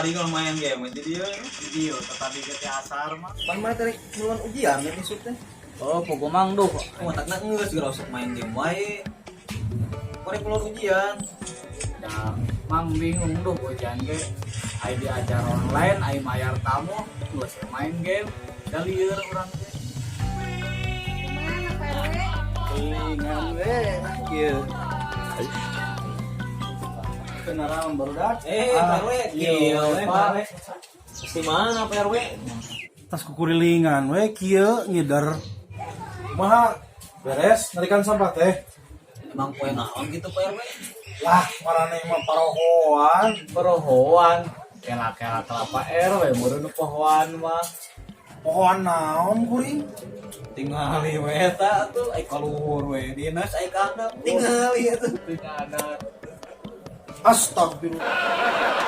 Tadi kalau main game jadi dia. Video tadi ke asar mah. Pan mana tadi keluar ujian ya besok teh. Oh, pogo mang duh. Oh, tak nak geus geus sok main game wae. Korek keluar ujian. Da, mang bingung duh ujian ge. Ai diajar online, ai mayar tamu, geus main game. Da lieur urang teh. Mana Pak RW? Kelingan we kieu. Kenalan barudak. Eh, Pak RW, iya, kieu we, Pak. Pak RW. Di mana Pak RW? Tas kukurilingan we kieu ngider. Kumaha? Beres narikan sampah teh. Emang poe naon gitu Pak RW? Lah, maraneh mah parohoan. Perohoan. Kela-kela kelapa RW meureun nu pohoan mah. Pohoan naon kuring? Tingali we eta tuh ai kaluhur we dinas ai ka handap. Tingali atuh. Tingana. Astagfirullah.